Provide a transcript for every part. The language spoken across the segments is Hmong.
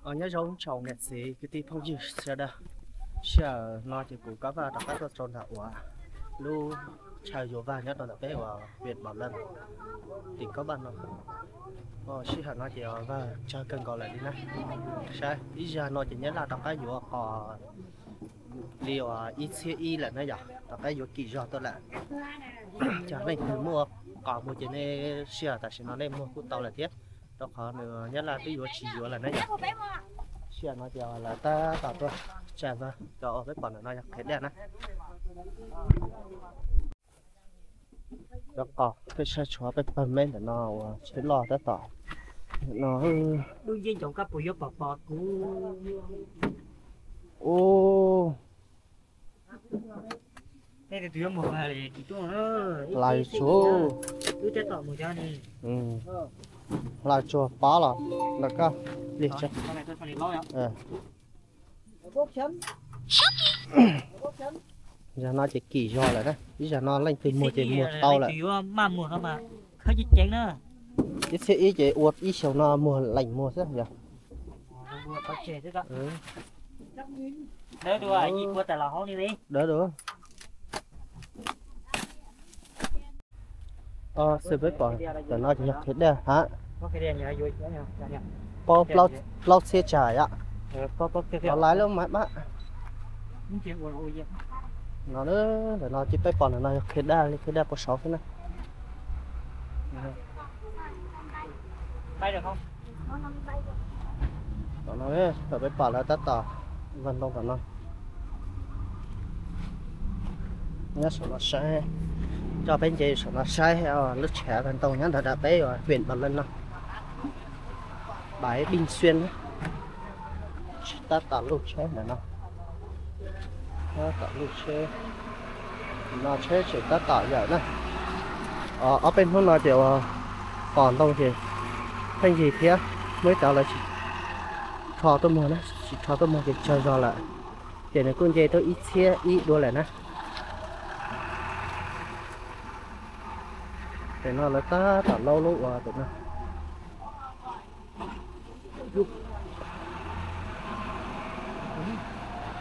Nyob zoo tsoom niam txiv kwv tij phooj ywg sawv daws, sij hawm no ces kuv Kab Vaj rov qab tuaj rau ntawm uas lub chaw yuav vag nyob rau ntawm peb uas Viam Npaum Leej, tim Kab Vaj no. Sij hawm no ces vag tsawg kawg nkaus lawm li na. Saib ib zag no ces Nyab Laj rov qab yuav qos li uas ib txhiab ib lawm na yom, rov qab yuav kim zog tuaj lawm. Cov leej twg muaj qos muag ces nej sij hawm tam sim no nej muag kuj tau lawm thiab, rau qhov nws Nyab Laj twb yuav tsis yuav lawm na yom. Sij hawm no ces lawv tab tom tuaj tsa vag, cov uas peb pom ntawm no yog qhiav daj na. Cov qos peb saib tshuav peb pawg meb ntawm no uas tsheb loj tab tom no. Ub, lais tsuag, lais tsuag pob los ntawm koj li. Zag no ces kim zog lawm na, ib zag no leej twg muag ces muag tau lawm. Ib txhiab ib ces ua ib xyoos no muag lees muag xwb yog. Dawb dua. Xwb peb pom ntawm no ces yog qhiav daj hab. Plaub txhiab tsam yom. Lais lub mas mab. No, ntawm no ces peb pom ntawm no yog qhiav daj li, qhiav daj puag saud xwb na. Tom no, tom peb pom lawv tab tom vag ntoo tom no. Nyob saum no saib, coj peb nce saum no saib lub tsheb vag ntoo nyob ntawm peb uas Viam Npaum Leej no. Paiv Dij Xwb, tab tom luj tsheb ntawm no. Tab tom luj tsheb, no tsheb tseem tab tom yawm na. Ob peb hnub no ces uas qos ntoo ces pheej yig thiab, muaj ib cov lawv tsis rho tuaj muag na, tsis rho tuaj muag ces tsawg zog lawm, ces nws kuj nce tuaj ib txhiab ib dua lawm na. Ces no lawv tab tom laub lub uas tus no.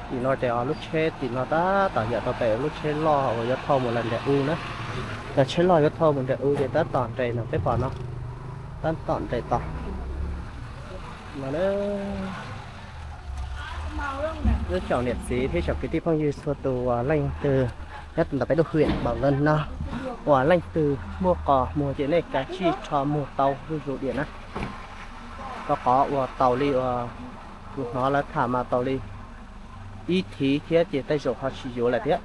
Tim no ces lub tsheb tim no tab tom yawm tau pem lub tsheb loj uas yuav thauj mus lawm nram u na. Cov tsheb loj yuav thauj mus nram u ces tab tom nres no peb pom no, tab tom nres tos no. Ib tsoom niam txiv thiab tsoom kwv tij phooj ywg txhua tus uas leej twg nyob ntawm peb lub huyện Bảo Lộc no, uas leej twg muaj qos muag ces nej kav tsij rho muag tau zuj zus diam na. Rau qhov uas taus li uas kuv hnov lawv tham mas taus li ib thiv thiab ces tej zaum ho tsis yuav lawm thiab.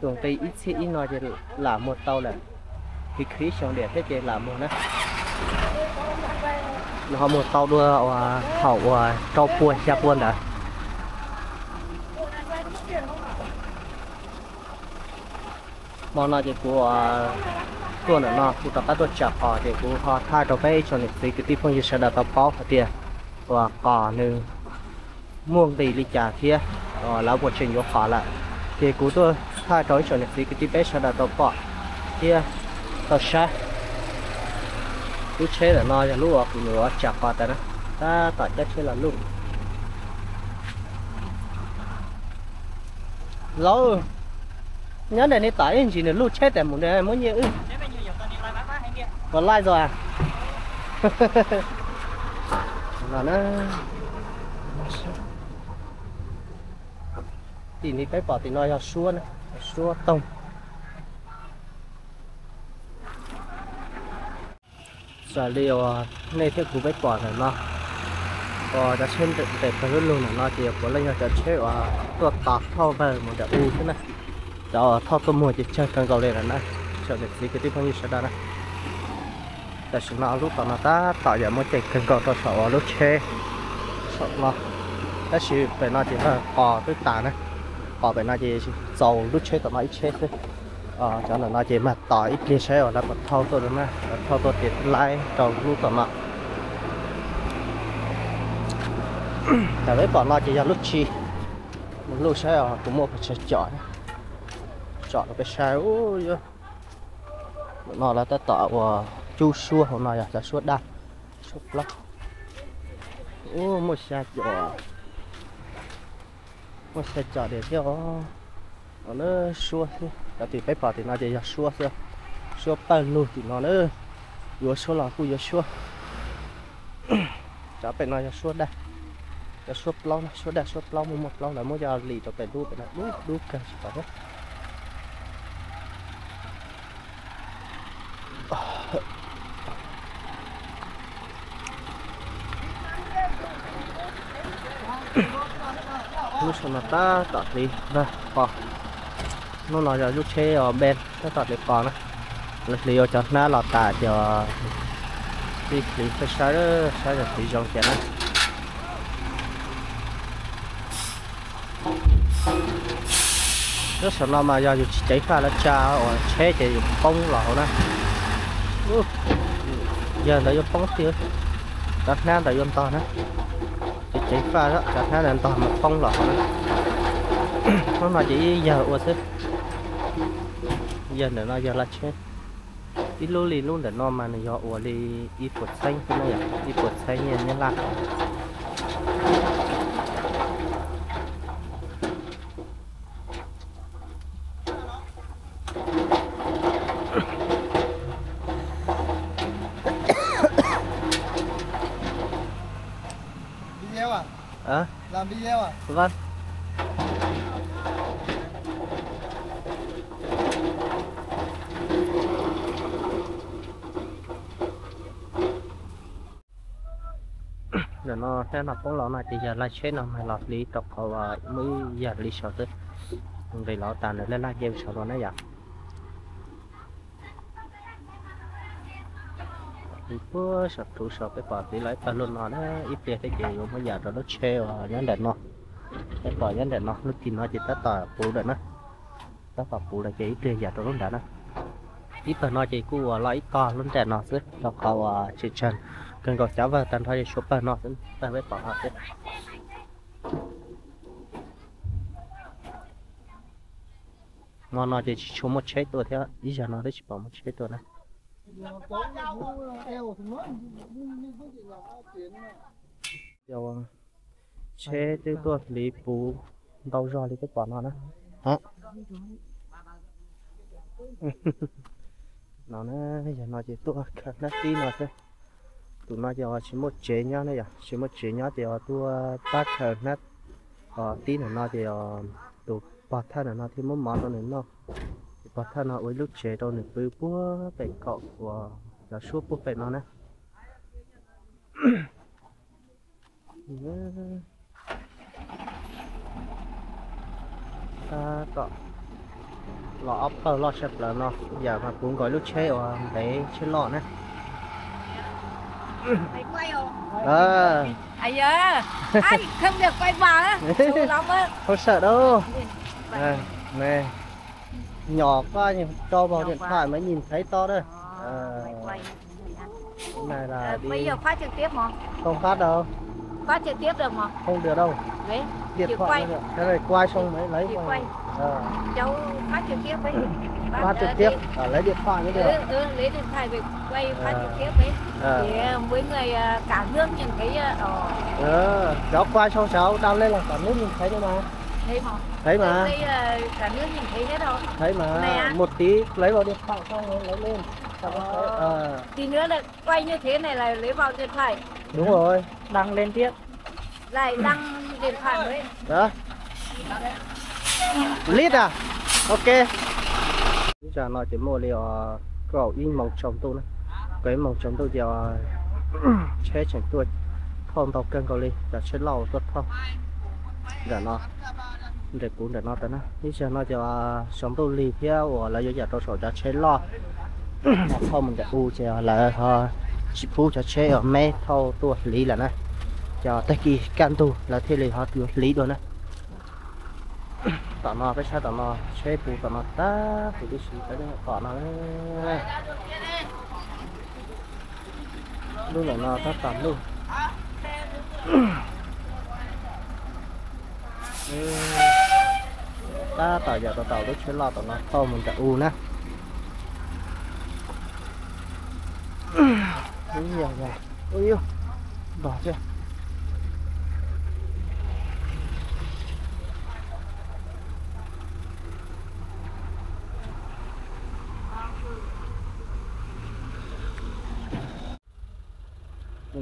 Tus nqi ib txhiab ib no ces lam muag tau lawm, khiav khiav ib xyoos diam thiab ces lam muag na. Nws ho muag tau dua uas thaum uas rau pua xya pua ntawd. Hmo no ces kuv tuaj ntawm no kuv rov qab tuaj tsam qos ces kuv ho thaij rau peb ib tsoom niam txiv kwv tij phooj ywg sawv daws tau paub hais tias uas qos nws muaj nqis li cas thiab lawv puas tseem yuav qos lawm. Ces kuv tuaj thaij rau ib tsoom niam txiv kwv tij peb sawv daws tau pom thiab tau saib. Lub tsheb ntawm no yog lub uas kuv yuav tsam qos tas na, tab tom caij tsheb los luj. Lauj, nyob ntawm ni tom ib ntsis nws luj tsheb tas mus ntawd muab nyiaj wb. Puas laij txog? Tim ni peb pom tim no yog suab, suab toog. Xws li uas nej thiab kuv peb pom ntawm no, uas cov tsheb nres pawg lug lug ntawm no ces puav leej yog cov tsheb uas tuaj tos thauj vawg mus nram u xwb na. Cov uas thauj tuaj muag ces tsawg kawg nkaus li lawm na, tsoom niam txiv kwv tij phooj ywg sawv daws na. Tam sim no lub tom no tab tom yog muaj ceem kawg nkaus rau saum uas lub tsheb saum no, tab sis pem no ces qos twb tas na, qos pem no ces txaus lub tsheb tom no ib tsheb xwb. Cov ntawm no ces mag tos ib pliag saib uas lawv puas thauj tuaj na, thauj tuaj tias laib rau lub tom no. Tam peb pom no ces yog lub tsheb, lub saib os, kuv muaj pes tsawg com, com rau peb saib. No lawv tab tom uas cub suab hauv no yog cov suab daj, suab plaub. Ub, muaj xya com, muaj xya com diam thiab os. No na, suab xwb, cov tim peb pom tim no ces yog suab xwb. Suab pawg lug tim no na, yuav suab los kuj yuav suab. Cov pem no yog suab daj, cov suab plaub na, suab daj suab plaub, muaj muaj plaub lawv muab coj lim rau pem dub pem no, dub dub kawg tsis pom thiab. Lub saum no tab tom hliv pos, hnub no yog lub tsheb os, npe tab tom hliv pos na. Lawv hliv ua cov hnab los tas ces tib hliv peb saib, saib yog hliv zoo kiag na. Lub saum no mas yog yus tsis ceev faj los tsa uas tsheb ces yus poob los hauv na. Yawg ntawd yuav poob tiag, cov hnab ntawd yuav ntog na. Tsis ceev faj, cov hnab ntawd ntog mas poob los hauv na. Hnub no ces ib yawg ua xwb. Yawg ntawm no yog laj tsheb. Ib lub li lub ntawm no mas nws yog ua li ib puas txheeb xwb na yom, ib puas txheeb nyiaj Nyab Laj. Ntawm no hnab no poob los no ces yog laj tsheb no mas los hliv rau qhov muaj ib yam li saud xwb, nqis los tas nws laj laj nce saud los na yom. Hliv puag saum rhuv saud peb pom hliv los ib pawg lug no na, ib pliag thiab ces yuav muab yam rau lub tsheb uas nyob ntawm no. Peb pom nyob ntawm no lub tim no ces tab tom puv lawm na, tab tom puv lawm ces ib pliag yam rau lub nrad na. Ib pawg no ces kuj uas loj ib tog lub nram no xwb rau qhov uas tseem tsawg kawg nkaus, cov vawg tag nrho ces tshuav pawg no xwb, pawg peb pom no xwb. Hmo no ces tsis tshua muaj tsheb tuaj thiab, ib zaug no twb tsis pom muaj tsheb tuaj na. Tsheb twb tuaj hliv puv ntau zog li peb pom no na. No na, yog no ces tuaj khaws hnab tib no xwb. Tus no ces tsis muaj tsev nyob na yom, tsis muaj tsev nyob ces tuaj pab khaws hnab tib ntawm no ces tus pog thawj ntawm no thiaj muab mov rau nws noj. Tus pog thawj no ua ib lub tsev rau nws pw puag pem kaum uas cov suab puag pem no na. Tab tom los ob pawg loj tshaj plaws no, yam mas puv nkaus ib lub tsheb uas ntev tsheb loj na. Không sợ đâu. Này, nhỏ quá, cho vào điện thoại mới nhìn thấy to đó. Cái này là đi. Không phát đâu. Không được đâu. Điện thoại mới được. Cái này quay xong mới lấy vào. Phát trực tiếp. À, lấy điện thoại mới được. Ờ, cháu quay xong cháu đăng lên là cả nước nhìn thấy đây mà. Thấy mà. Thấy mà. Một tí lấy vào điện thoại xong rồi lấy lên. Xong rồi thấy, ờ. Tí nữa là quay như thế này là lấy vào điện thoại. Đúng rồi. Đăng lên tiếp. Lại đăng điện thoại mới. Đó. Lít à? Ok. Lub sij hawm no ces muaj li kaum ib moos tsaus ntuj na, kaum ib moos tsaus ntuj ces tsheb tseem tuaj thauj ntau kawg nkaus li, cov tsheb loj tuaj thauj ntawm no, nres kuv ntawm no tas na. Lub sij hawm no ces tsaus ntuj lig thiab uas lawv yuav yam rau saum cov tsheb loj thauj mus ntawm u ces lawv ho tsis pub cov tsheb uas me thauj tuaj hliv lawm na, ces tag kis kaj ntug lawv thiaj li ho yuav hliv dua na. Tom no peb saib tom no tsheb puv tom no tag huv tib si, peb tom no. Lub ntawm no tab tom luj. Tab tom yam tom tom lub tsheb loj tom no thauj mus nram u na. Ub, yog, yog, ub, yog, nrog thiab.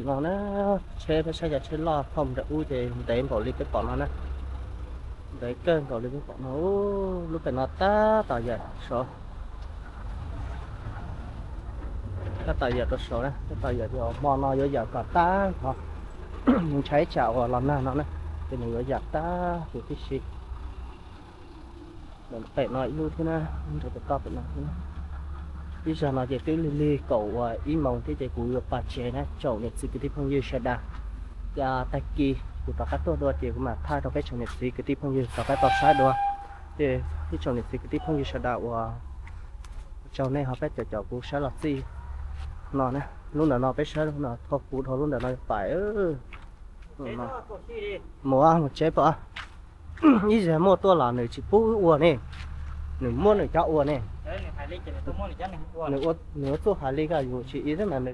No na, tsheb peb saib cov tsheb loj thauj mus nram ub ces ntev npaum li peb pom no na. Ntev kawg nkaus li peb pom no. Lub pem no tab tom yam saud, tab tom yam rau saud na, tab tom yam, hmo no yuav yam kom tag nrho. Mus ntshai tsam uas los nag no na, ces nws yuav yam tag huv tib si. Pem no ib lub thiab na, nrog pem toj pem no thiab na. Ib zaug no ces twb lig lig kaum uas ib moos thiab ces kuv yuav pais tsev na tsoom niam txiv kwv tij phooj ywg sawv daws. Ces tag kis kuv rov qab tuaj dua ces kuv mam thaij rau peb tsoom niam txiv kwv tij phooj ywg rov qab tau saib dua. Ces ib tsoom niam txiv kwv tij phooj ywg sawv daws uas tsaug nej ho peb cov cov kuv saib los txij no na. Lub ntawm no peb saib no, tho kuv dhau lub ntawm no pais. Mus, mus tsev pom. Ib zaug muaj tuaj los nws tsis pub wb ua ne, nws muab nws cov ua ne. Nws ua txuj hais li ko yus tsis ib xwb mas nws